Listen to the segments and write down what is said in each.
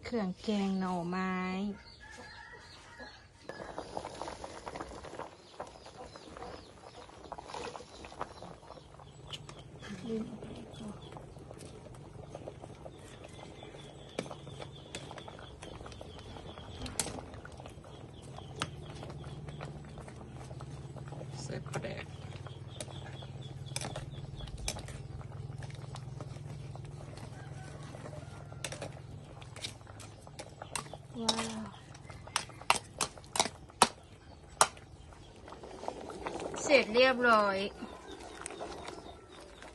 ເຄື່ອງແກງໜໍ່ໄມ້. ໃສ່ປາແດກ. ວ້າວ ເສັດລຽບຮ້ອຍ.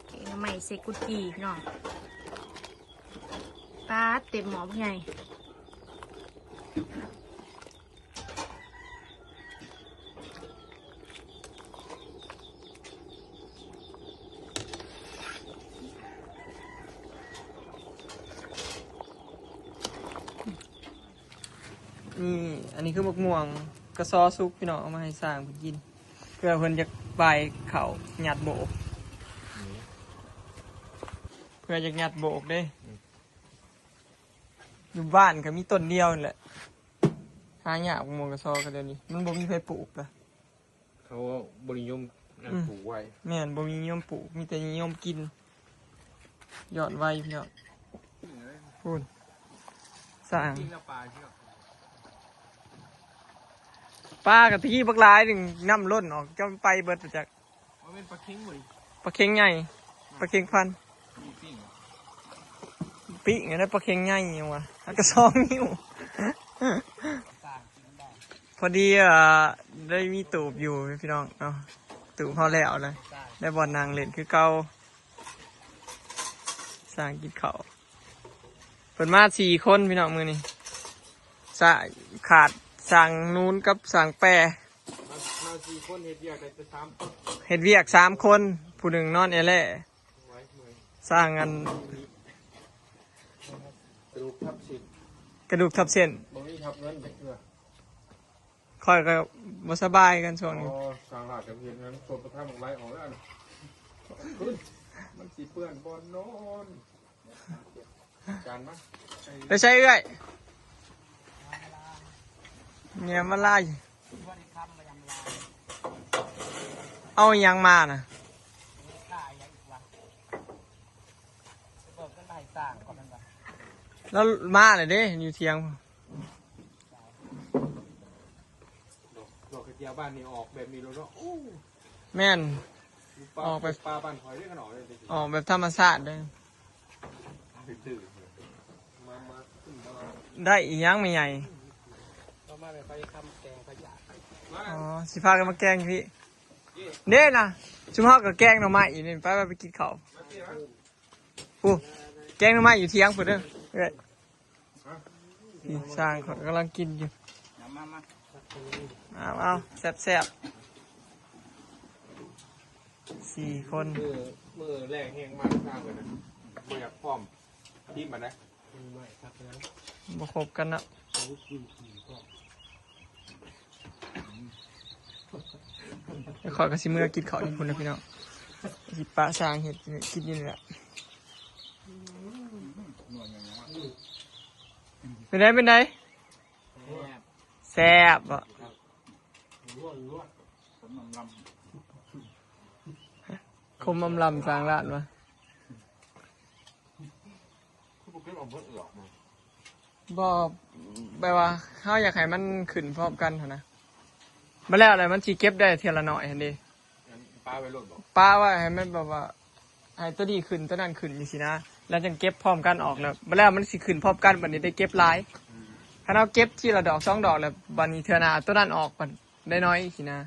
ແກງໜໍ່ໄມ້ໃສ່ກຸດຈີ່ເນາະ. ປາດ ເຕັມໝໍ້ບັກໃຫຍ່. ນີ້ ອັນນີ້ຄືໝາກມ່ວງກະຊໍສຸກ ພີ່ນ້ອງ ເອົາມາໃຫ້ຊ້າງເພິ່ນກິນ ເພື່ອເພິ່ນຢາກບາຍເຂົ້າຍັດໂບກ ເພື່ອຢາກຍັດໂບກເດ້. ອືມ ຢູ່ບ້ານກໍມີຕົ້ນດຽວນີ້ແຫຼະ ຫາຍາກໝາກມ່ວງກະຊໍ ກໍດຽວນີ້ມັນບໍ່ມີໃຜປູກລະ. ເຂົາບໍ່ນິຍົມ ອືມ ປູກໄວ້. ແມ່ນ ບໍ່ມີນິຍົມປູກ ມີແຕ່ນິຍົມກິນ. ຍອດໄວພີ່ນ້ອງ. ພຸ້ນ ສ້າງ ປາກໍຕະກີ້ບັກຫຼາຍໜຶ່ງ ນ້ຳລົ້ນອອກ ຈະໄປເບິດປະຈັກ. ບໍ່ແມ່ນປາເຄັງບໍ່ນີ້? ປາເຄັງໃຫຍ່ ປາເຄັງພັນ. ປີ້ງ ປີ້ງອັນນັ້ນປາເຄັງໃຫຍ່ຫຍັງວະ ຫາກະສອງນິ້ວ. ພໍດີ ອ່າ ໄດ້ມີຕູບຢູ່ພີ່ນ້ອງເນາະ ຕູບເຮົາແລ້ວນະ ໄດ້ບ່ອນນັ່ງຫຼິ້ນຄືເກົ່າ. ສ້າງກິນເຂົ້າ ເພິ່ນມາສີ່ຄົນພີ່ນ້ອງມື້ນີ້ ສະ ຂາດຊ່າງນູນກັບຊ່າງແປ. ມາ ມາສີ່ຄົນ ເຮັດວຽກໄດ້ແຕ່ສາມຄົນ ເຮັດວຽກສາມຄົນ ຜູ້ໜຶ່ງນອນແອແລ. ສ້າງອັນ ກະດູກທັບເສັ້ນ ກະດູກທັບເສັ້ນ ບໍ່ມີທັບເງິນຈັກເທື່ອ. ຂ້ອຍກໍບໍ່ສະບາຍກັນຊ່ວງນີ້. ອໍ ສ້າງລາດກັບເຮັດນັ້ນ ສົບປະທານບັກໄລອອກແລ້ວນະ ຂຶ້ນ ມັນຊິເປື້ອນບ່ອນນອນ. ຈານມາ ໄປໃສເອື້ອຍ? ເມຍມາລາຍ ເອົາຫຍັງມານະ? ລາວມາແລ້ວເດ້ ຢູ່ຖຽງ. ດອກ ດອກກະເຈຍບານນີ້ອອກແບບນີ້ໂລດເນາະ. ໂອ້ ແມ່ນ ຢູ່ປ່າ ອອກແບບ ປ່າບ້ານຂ້ອຍເດ້ ຄັນອອກເດ້ ອອກແບບທຳມະຊາດເດ້. ມາ ມາ ຂຶ້ນມາ ໄດ້ອີ່ຫຍັງແມ່ໃຫຍ່? ເອົາມາແມ່ໄປທຳແກງຂະຫຍາດ. ອໍ ຊິພາກັນມາແກງຢູ່ພີ້ເດ້ນະ. ຊຸມເຮົາກໍແກງໜໍ່ໄມ້ອີກນີ້ ໄປ ໄປ ໄປກິນເຂົ້າ. ພຸ້ນ ແກງໜໍ່ໄມ້ຢູ່ຖຽງພຸ້ນເດີ ເອື້ອຍ. ນີ້ ຊ່າງເຂົາກຳລັງກິນຢູ່. ມາ ມາ ມາ ເອົາ ເອົາ ແຊບໆ ສີ່ຄົນ. ມື້ ມື້ແລກແຮງມາ ຊ່າງເພິ່ນນະ ບໍ່ຢາກພ້ອມທີມປານໃດ ບໍ່ຄົບກັນເນາະ. ແລ້ວຂ້ອຍກໍຊິເມືອກິນເຂົ້າຢູ່ພຸ້ນແຫຼະພີ່ນ້ອງ ຊິປະຊ່າງເຮັດກິນຢູ່ນີ້ແຫຼະ. ເປັນໃດ ເປັນໃດ? ແຊບ ແຊບບໍ່? ຂົມອຳລຳ ສ້າງລາດມາ. ຄືບໍ່ເກັບເອົາເບິດດອກມາ? ບໍ່ ແບບວ່າເຮົາຢາກໃຫ້ມັນຂຶ້ນພ້ອມກັນຫັ້ນນະ ມາແລ້ວແຫຼະ ມັນຊິເກັບໄດ້ເທື່ອລະໜ້ອຍຫັ້ນເດ້. ປະໄວ້ໂລດບໍ? ປະໄວ້ໃຫ້ມັນແບບວ່າ ໃຫ້ໂຕນີ້ຂຶ້ນ ໂຕນັ້ນຂຶ້ນຈັ່ງຊີ້ນະ ແລ້ວຈັ່ງເກັບພ້ອມກັນອອກ ແລ້ວ ມາແລ້ວມັນຊິຂຶ້ນພ້ອມກັນ ບັດນີ້ໄດ້ເກັບຫຼາຍ. ອືມ ຄັນເຮົາເກັບທີລະດອກສອງດອກ ແລ້ວບັດນີ້ເທື່ອໜ້າໂຕນັ້ນອອກ ບັດໄດ້ໜ້ອຍຊີ້ນະ.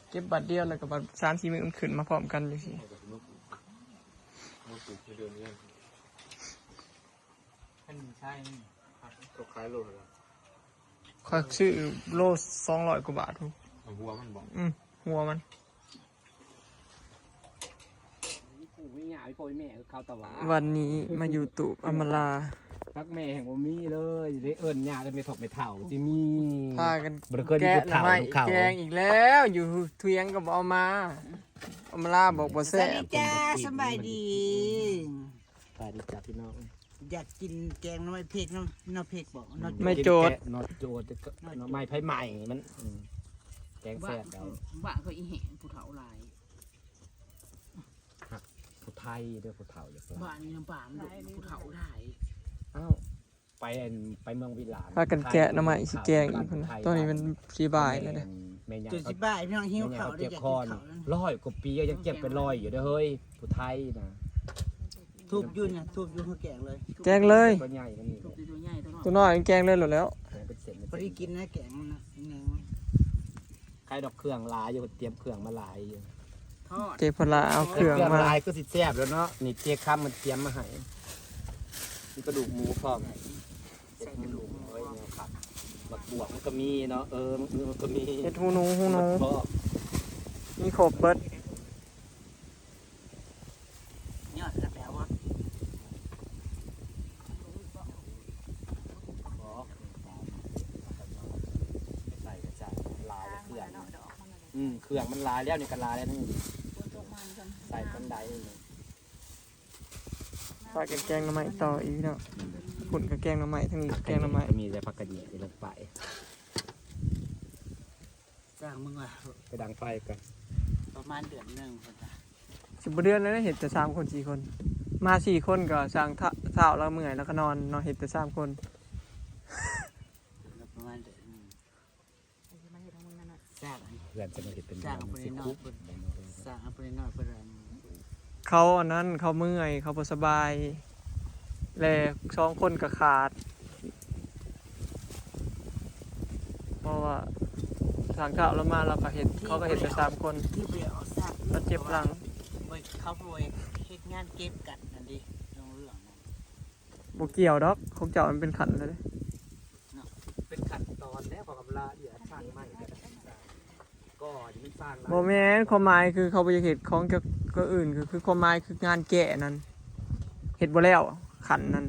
ເກັບບາດດຽວ ແລ້ວກໍບາດສາມສີ່ມື້ມັນຂຶ້ນມາພ້ອມກັນຈັ່ງຊີ້. ຄັນໃຊ້ ເຂົາຂາຍໂລເທົ່າໃດ? ຂ້ອຍຊື້ໂລສອງຮ້ອຍກວ່າບາດພຸ້ນ. ເອົາຫົວມັນບໍ? ອືມ ຫົວມັນ. ປູກຫຍ້າໃຫ້ພໍ່ໃຫ້ແມ່ເຂົາຕະຫວາ. ວັນນີ້ມາຢູ່ຕູບອຳມາລາ ຈັກແມ່ແຮ່ງບໍ່ມີເລີຍ ໄດ້ເອີ້ນຍ່າກັບແມ່ເຖົ້າແມ່ເຖົ້າຊິມີ ພາກັນ ບໍ່ໄດ້ເຄີຍມີຜູ້ເຖົ້ານຳເຂົາ. ແກງອີກແລ້ວ ຢູ່ຖຽງກໍບໍ່ເອົາມາ. ອຳມາລາບອກບໍ່ແຊບ. ສະບາຍດີຈ້າ ສະບາຍດີ. ສະບາຍດີຈ້າພີ່ນ້ອງ. ຢາກກິນແກງໜໍ່ໄມ້ເພັກເນາະ ໜໍ່ເພັກບໍ ໜໍ່ໂຈດ ໜໍ່ໂຈດ ໜໍ່ໂຈດ ໜໍ່ໄມ້ໄຟໄໝ້ມັນ ອືມ ແກງແຊບໄດ໋. ບ້ານເຂົາອີແຫງຜູ້ເຖົ້າຫຼາຍ ຮັກຜູ້ໄທເດີ້ ຜູ້ເຖົ້າຢາກຫຼາຍ ບ້ານນີ້ນຳປາມ ຜູ້ເຖົ້າຫຼາຍ. ອ້າວ ໄປອັນ ໄປເມືອງວິລານ ພາກັນແກະໜໍ່ໄມ້ຊິແກງອີກພຸ້ນນະ ຕອນນີ້ມັນຊິບ່າຍແລ້ວເດ້. ແມ່ນຫຍັງ ຈົນຊິບ່າຍ ພີ່ນ້ອງຫິວເຂົ້າເດ້ ຢາກກິນເຂົ້າ. ຮ້ອຍກວ່າປີກໍຍັງເກັບໄປລອຍຢູ່ເດີ້ເຮີ້ຍ ຜູ້ໄທນະ. ທຸບຢູ່ນະ ທຸບຢູ່ ເຮົາແກງເລີຍ ແກງເລີຍ ຕົວໃຫຍ່ກໍມີ ທຸບຢູ່ ຕົວໃຫຍ່ ຕົວນ້ອຍ ຕົວນ້ອຍແກງເລີຍໂລດແລ້ວ ແກງເປັນເສັ້ນ ພໍດີກິນນະ ແກງນະ ໜຶ່ງ ໃຄດອກ ເຄື່ອງຫຼາຍຢູ່ ຕຽມເຄື່ອງມາຫຼາຍຢູ່. ທອດ ເຈພະລາເອົາເຄື່ອງມາຫຼາຍ ຄືຊິແຊບແລ້ວເນາະ. ນີ້ເຈຄຳມັນຕຽມມາໃຫ້ ມີກະດູກໝູພ້ອມ ໃສ່ກະດູກໝູ ໂອ້ຍ ແນວຄັກ ໝາກບວບມັນກໍມີເນາະ. ເອີ ໝາກບວບມັນກໍມີ ເຫັດຫູໜູ ຫູໜູ ມີຄົບເບິດ. ຍອດກະແຕວະ ບໍ່ ໃສ່ກະຈາຍ ຫຼາຍເຄື່ອງ ອືມ ເຄື່ອງມັນຫຼາຍແລ້ວ ນີ້ກໍຫຼາຍແລ້ວນີ້ ໃສ່ປານໃດນີ້. ພາກັນແກງໜໍ່ໄມ້ຕໍ່ອີກເນາະ ພຸ້ນກໍແກງໜໍ່ໄມ້ ທາງນີ້ກໍແກງໜໍ່ໄມ້ ກໍມີແຕ່ຜັກກະແຍງລົງໄປ. ຊ່າງມຶງວ່າ ໄປດັງໄຟກ່ອນ ປະມານເດືອນໜຶ່ງພຸ້ນລະ ຊິບໍ່ເດືອນແລ້ວ ເຮັດແຕ່ສາມຄົນສີ່ຄົນ ມາສີ່ຄົນກໍຊ່າງ ທ້າວລາວເມື່ອຍລາວກໍນອນເນາະ ເຮັດແຕ່ສາມຄົນ ປະມານເດືອນໜຶ່ງ ມາເຮັດຂອງມຶງນັ້ນນະ ສ້າງ ເພື່ອນຈະມາເຮັດເປັນ ສ້າງເອົາຜູ້ນ້ອຍໆ ເພິ່ນ ສ້າງເອົາຜູ້ນ້ອຍໆ ເພິ່ນ ເຂົາອັນນັ້ນ ເຂົາເມື່ອຍ ເຂົາບໍ່ສະບາຍ ແລະ ສອງຄົນກໍຂາດ ເພາະວ່າທາງເຈົ້າລາວມາ ລາວກໍເຮັດ ເຂົາກໍເຮັດໄປສາມຄົນ ທີ່ບໍ່ໄດ້ເອົາສາກ ລາວເຈັບຫຼັງ ເຂົາບໍ່ໄດ້ເຮັດງານເກັບກັນນັ້ນເດ້ ເລື່ອງນັ້ນ ບໍ່ກ່ຽວດອກ ຂອງເຈົ້າມັນເປັນຂັ້ນແລ້ວເດ້ ເນາະ ເປັນຂັ້ນຕອນແລ້ວ ເຂົາກໍລະອຽດ ຊ່າງໄມ້ກໍໄດ້ ກໍມັນສ້າງ ບໍ່ແມ່ນ ຄວາມໝາຍຄືເຂົາບໍ່ຢາກເຮັດຂອງເຈົ້າ ກໍອື່ນ ກໍຄືຄວາມໝາຍຄືງານແກ້ນັ້ນ ເຮັດບໍ່ແລ້ວ ຂັ້ນນັ້ນ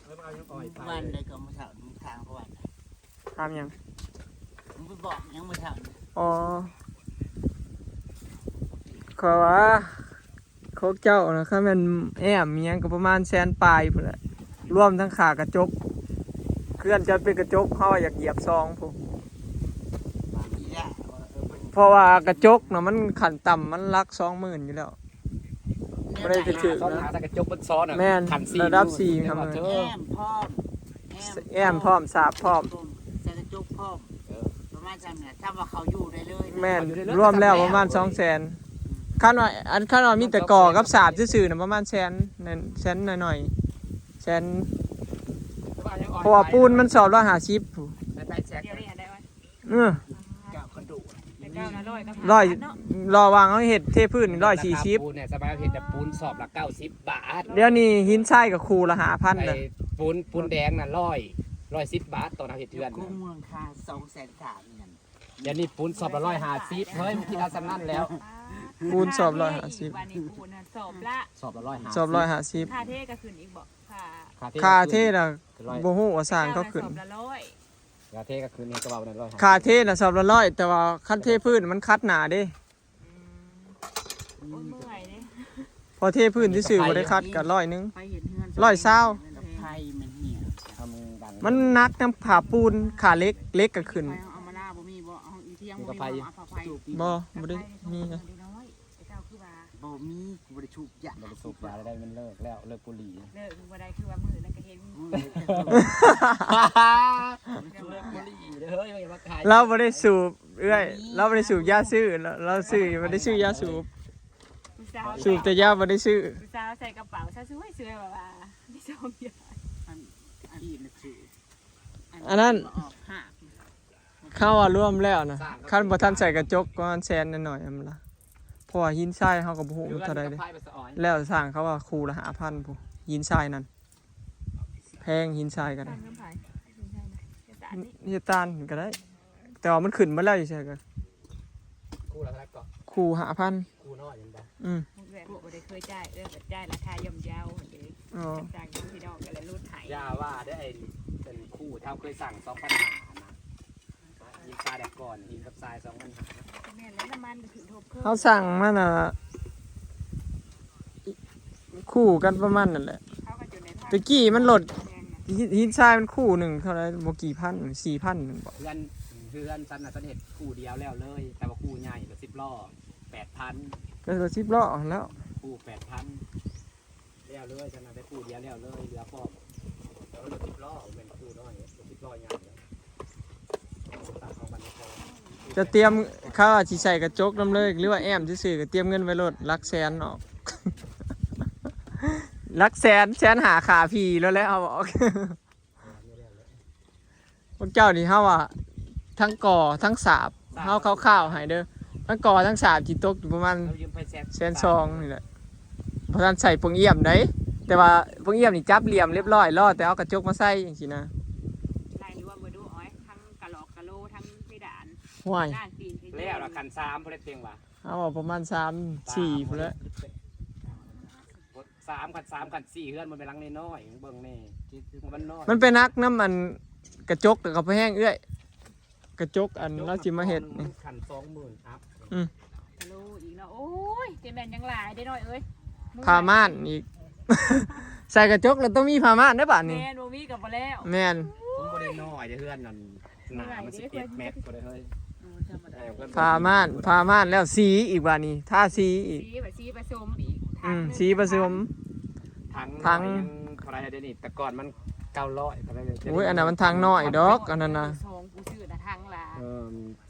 ເອີ ມັນເອົາຫຍັງອ້ອຍໄປ ວານໃດກໍມາຖາມ ຖາມເຂົາວ່າ ຖາມຫຍັງ ມຶງໄປບອກຫຍັງມາຖາມ ອໍ ຂ້ອຍວ່າ ຂອງເຈົ້ານະ ຄັນແມ່ນແອ້ມອີ່ຫຍັງກໍປະມານແສນປາຍພຸ້ນແຫຼະ ລວມທັງຄ່າກະຈົກ ເຮືອນເຈົ້າເປັນກະຈົກ ເຮົາຢາກຢຽບສອງພຸ້ນ ເພາະວ່າກະຈົກນະ ມັນຂັ້ນຕ່ຳມັນຫຼັກສອງໝື່ນຢູ່ແລ້ວ ບໍ່ໄດ້ຖືກໆ ນະ ກະຈົກເບິດຊ້ອນນະ ແມ່ນ ຂັ້ນສີ່ ລະດັບສີ່ ແອ້ມພ້ອມ ແອ້ມພ້ອມ ສາບພ້ອມ ໃສ່ກະຈົກພ້ອມ ເອີ ປະມານຊ່ຳນີ້ ຖ້າວ່າເຂົາຢູ່ໄດ້ເລີຍນະ ແມ່ນ ລວມແລ້ວປະມານສອງແສນ ຄັນວ່າ ອັນ ຄັນວ່າມີແຕ່ກໍ່ກັບສາບຊື່ໆນະ ປະມານແສນ ແສນໜ້ອຍໆ ແສນ ເພາະວ່າປູນມັນສອບຮ້ອຍຫ້າສິບ ເອີ ກ້າວກະໂດດ ແຕ່ເກົ່ານະ ຮ້ອຍກັບ ຮ້ອຍ ເນາະ ລະຫວ່າງເຮົາເຮັດເທພື້ນນີ້ ຮ້ອຍສີ່ສິບ ລາຄາປູນນີ້ ສະບາຍເຮັດແຕ່ປູນສອບລະເກົ້າສິບບາດ ດຽວນີ້ຫີນຊາຍກໍຄູ່ລະຫ້າພັນ ໄອ້ ລະ ປູນ ປູນແດງນະ ຮ້ອຍ ຮ້ອຍສິບບາດ ຕອນເຮົາເຮັດເຮືອນ ລາຄາສອງແສນສາມ ດຽວນີ້ປູນສອບລະຮ້ອຍຫ້າສິບ ເຮີ້ຍ ມັນຄິດເອົາສ່ຳນັ້ນແລ້ວ ປູນສອບຮ້ອຍຫ້າສິບ ບາດນີ້ປູນນະ ສອບລະ ສອບລະຮ້ອຍຫ້າສິບ ສອບຮ້ອຍຫ້າສິບ ຄ່າເທກໍຂຶ້ນອີກບໍ ຄ່າ ຄ່າເທນະ ບໍ່ຮູ້ວ່າຊ່າງເຂົາຂຶ້ນ ສອບລະຮ້ອຍ ຄ່າເທກໍຄືນີ້ ກໍເວົ້ານັ້ນ ຮ້ອຍຫ້າສິບ ຄ່າເທນະສອບລະຮ້ອຍ ແຕ່ວ່າຄັນເທພື້ນມັນຂັດໜ້າເດ້ ອືມ ໂອ້ຍ ເມື່ອຍເດ້ ພໍເທພື້ນຊື່ໆ ບໍ່ໄດ້ຂັດກໍຮ້ອຍໜຶ່ງ ໄປເຮັດເຮືອນ ຮ້ອຍຊາວ ກັບໄຟມັນເຫຍ ມັນໜັກນຳຜ້າປູນ ຄ່າເຫຼັກ ເຫຼັກກໍຂຶ້ນ ໄຟເຮົາເອົາມາລາບໍ່ມີບໍ່ ເຮົາອີທຽງບໍ່ມີບໍ່ ເອົາຜ້າໄຟ ບໍ່ ບໍ່ໄດ້ມີ ບໍ່ມີ ກູບໍ່ໄດ້ສູບຢາ ບໍ່ໄດ້ສູບຢາແລ້ວ ມັນເລີກແລ້ວ ເລີກບຸຫຼີ່ ເລີກບໍ່ໄດ້ ຄືວ່າມື້ນັ້ນກໍເຫັນ ເລີກບຸຫຼີ່ເດີ ລາວບໍ່ໄດ້ສູບ ເອື້ອຍ ລາວບໍ່ໄດ້ສູບຢາຊື້ ລາວ ລາວຊື້ ບໍ່ໄດ້ຊື້ຢາສູບ ຜູ້ສາວ ສູບແຕ່ຢາບໍ່ໄດ້ຊື້ ຜູ້ສາວໃສ່ກະເປົາ ສາວສວຍໆ ແບບວ່າມີສອງຢ່າງ ອັນ ອັນນັ້ນ ເຂົາວ່າລວມແລ້ວນະ ຄັນບໍ່ທັນໃສ່ກະຈົກປະມານແສນໜ້ອຍໆ ຫັ້ນລະ ເພາະວ່າຫີນຊາຍເຮົາກໍບໍ່ຮູ້ມັນເທົ່າໃດເດ້ ແລ້ວຊ່າງເຂົາວ່າຄູ່ລະຫ້າພັນພຸ້ນ ຫີນຊາຍນັ້ນ ແພງ ຫີນຊາຍກໍໄດ້ ເຮັດຕານກໍໄດ້ ແຕ່ວ່າມັນຂຶ້ນມາແລ້ວຢູ່ໃສກໍ ຄູ່ລະເທົ່າໃດເກາະ ຄູ່ຫ້າພັນ ຄູ່ນ້ອຍແມ່ນບໍ່ ອືມ ແບບບໍ່ໄດ້ເຄີຍຈ່າຍ ເອື້ອຍກໍຈ່າຍລາຄາຍ່ອມເຍົາເດ້ ອໍ ຈັ່ງພີ່ນ້ອງກໍເລີຍຫຼຸດໃຫ້ ຢ່າວ່າເດີ້ ໄອ້ເປັນຄູ່ ເຮົາເຄີຍສັ່ງສອງພັນຫ້ານະ ຫີນຊາຍແຕ່ກ່ອນ ຫີນກັບຊາຍສອງພັນຫ້າ ແມ່ນແລ້ວ ນ້ຳມັນກໍຖືກທົບເພີ່ມ ເຮົາສັ່ງມານະ ຄູ່ກັນປະມານນັ້ນແຫຼະ. ເຂົາກໍຈົນໄດ້ ແຕ່ກີ້ມັນລົດ ແພງນະ ຫີນ ຫີນຊາຍມັນຄູ່ໜຶ່ງເທົ່າໃດ ບໍ່ກີ່ພັນ ສີ່ພັນໜຶ່ງບໍ? ເຮືອນ ເຮືອນຊັ້ນນະ ຊັ້ນເຮັດຄູ່ດຽວແລ້ວເລີຍ ແຕ່ວ່າຄູ່ໃຫຍ່ກໍສິບລໍ້ ແປດພັນ ກໍສິບລໍ້ຫັ້ນແຫຼ້ວ ຄູ່ແປດພັນ ແລ້ວເລີຍຊັ້ນນະ ໄດ້ຄູ່ດຽວແລ້ວເລີຍ ເຫຼືອພ້ອມ ແຕ່ວ່າລົດສິບລໍ້ ແມ່ນຄູ່ນ້ອຍ ລົດສິບລໍ້ໃຫຍ່. ຈະຕຽມ ເຂົາອາດຊິໃສ່ກະຈົກນຳເລີຍ ຫຼືວ່າແອ້ມຊື່ໆ ກໍຕຽມເງິນໄວ້ໂລດ ຫຼັກແສນອອກ ຫຼັກແສນ ແສນຫ້າຄ່າຜີໂລດແຫຼະ ເຮົາບອກ. ພວກເຈົ້ານີ້ເຮົາວ່າທັງກໍ່ທັງສາບ ສາບ ເຮົາຄ່າວໆໃຫ້ເດີ ທັງກໍ່ທັງສາບຊິຕົກຢູ່ປະມານ ເຮົາຢືມໄປແສນ ແສນສອງນີ້ແຫຼະ ບໍ່ທັນໃສ່ໂປ່ງອ້ຽມໃດ ແຕ່ວ່າໂປ່ງອ້ຽມນີ້ຈັບຫຼ່ຽມລຽບຮ້ອຍ ລໍແຕ່ເອົາກະຈົກມາໃສ່ຈັ່ງຊີ້ນະ. ໄລ່ລວມເບິ່ງດູ ໂອ້ຍ ທັງກະຫຼອກກະໂຫຼ ທັງເພດານ ຫ້ວຍ ດ້ານຕີນ ແລ້ວລະ ຂັ້ນສາມພຸ້ນແຫຼະ ເຕັງວ່າ ເຮົາເອົາປະມານສາມສີ່ພຸ້ນແຫຼະ ສາມ ຂັ້ນສາມ ຂັ້ນສີ່ ເຮືອນມັນເປັນຫຼັງນ້ອຍໆ ເບິ່ງແນ່ ມັນນ້ອຍ ມັນໄປໜັກນຳອັນກະຈົກ ແລ້ວກໍພະແຮງເອື້ອຍ ກະຈົກອັນລາວຊິມາເຮັດນີ້ ມັນຂັ້ນສອງໝື່ນອັບ ອືມ ກະໂລອີກເນາະ ໂອ້ຍ ເຈແມ່ນຍັງຫຼາຍເດ້ນ້ອຍເອີຍ ຜ້າມ່ານອີກ ໃສ່ກະຈົກແລ້ວຕ້ອງມີຜ້າມ່ານເດ້ບາດນີ້ ແມ່ນ ບໍ່ມີກໍບໍ່ແລ້ວ ແມ່ນ ມັນບໍ່ໄດ້ນ້ອຍເດ້ ເຮືອນນັ້ນໜ້າມັນສິບເອັດແມັດພຸ້ນເດ້ເຮີ້ຍ ໂອ້ ທຳມະດາ ເອີ ເພິ່ນ ຜ້າມ່ານ ຜ້າມ່ານແລ້ວສີອີກບາດນີ້ ທາສີອີກ ສີ ສີປະສົມອີກ ອືມ ທັງໜຶ່ງ ສີປະສົມ ຖັງ ຖັງ ໜ້ອຍໜຶ່ງເທົ່າໃດດຽວນີ້ ແຕ່ກ່ອນມັນເກົ້າຮ້ອຍເທົ່າໃດ ໂອ້ຍ ອັນນັ້ນມັນຖັງນ້ອຍດອກ ອັນນັ້ນນະ ສອງ ກູຊື້ນະຖັງລະ ເອີ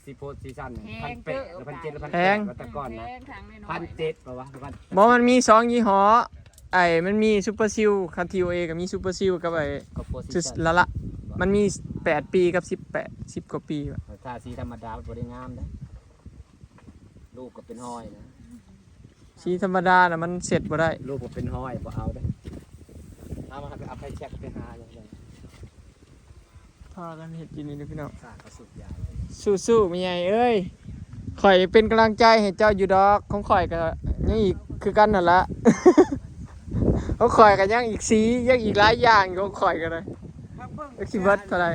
ຊີໂພດຊີຊັນ ແພງ ພັນແປດ ເກີນ ຫຼື ພັນເຈັດ ຫຼື ພັນແປດ ແພງ ວ່າແຕ່ກ່ອນນະ ແພງ ຖັງນ້ອຍໆ ພັນເຈັດ ເພາະວ່າ ບໍ່ ມັນມີສອງຍີ່ຫໍ້ ໄອ້ ມັນມີຊຸບເປີຊິວ ຄັນ ທີໂອເອ ກໍມີຊຸບເປີຊິວກັບໄອ້ ກໍໂຟຊີ ຊຸດ ຊັ້ນ ລະລະ ມັນມີແປດປີກັບສິບແປດ ສິບກວ່າປີວ່າ ຖ້າສີທຳມະດາມັນບໍ່ໄດ້ງາມເດ້ ຮູບກໍເປັນຮອຍນະ ສີທຳມະດານະມັນເຊັດບໍ່ໄດ້ ຮູບກໍເປັນຮອຍ ບໍ່ເອົາເດ້ ເອົາມາ ເອົາໄຟແຊັກໄປຫາຫຍັງ ພາກັນເຮັດຢູ່ນີ້ເດີພີ່ນ້ອງ ສ້າງເຂົາສູບຢາ ສູ້ໆ ແມ່ໃຫຍ່ເອີຍ ຂ້ອຍເປັນກຳລັງໃຈໃຫ້ເຈົ້າຢູ່ດອກ ຂອງຂ້ອຍກໍຍັງອີກຄືກັນຫັ້ນລະ ຂອງຂ້ອຍກໍຍັງອີກສີ ຍັງອີກຫຼາຍຢ່າງຢູ່ ຂອງຂ້ອຍກໍໄດ້ ເຂົາເບິ່ງ ຈັກຊິເບິດເທົ່າໃດ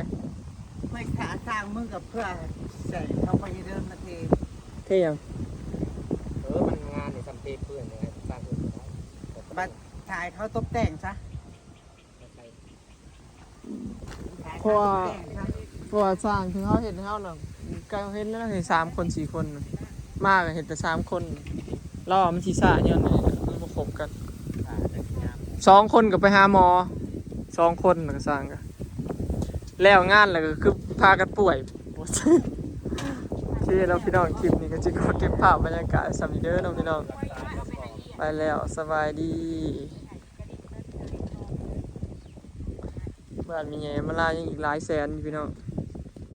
ເພື່ອຖ້າສ້າງມຶງກັບເພື່ອໃສ່ເຂົາໄປເດີນມາເທ ເທຫຍັງ? ເອີ ມັນງານນີ້ຊ່ຳເທເປື້ອນນີ້ ສ້າງເພິ່ນກໍໄດ້ ບັດ ຖ່າຍເຂົາຕົບແຕ່ງຊະ ເພາະວ່າ ເພາະວ່າຊ່າງທີ່ເຮົາເຮັດໃຫ້ເຮົານະ ກໍເຫັນແລ້ວເຫັນສາມຄົນສີ່ຄົນນະ ມາກໍເຫັນແຕ່ສາມຄົນ ລາວວ່າມັນຊິຊ້າຍ້ອນນີ້ ມັນບໍ່ຄົບກັນ ສອງຄົນກໍໄປຫາໝໍ ສອງຄົນນະ ກໍຊ່າງກໍ ແລ້ວງານແລ້ວກໍຄືພາກັນປ່ວຍ ໂອເຄເນາະພີ່ນ້ອງ ຄລິບນີ້ກໍຊິຂໍເກັບພາບບັນຍາກາດສ່ຳນີ້ເດີເນາະພີ່ນ້ອງ ໄປແລ້ວ ສະບາຍດີ. ບ້ານແມ່ໃຫຍ່ມາລາຍັງອີກຫຼາຍແສນຢູ່ພີ່ນ້ອງ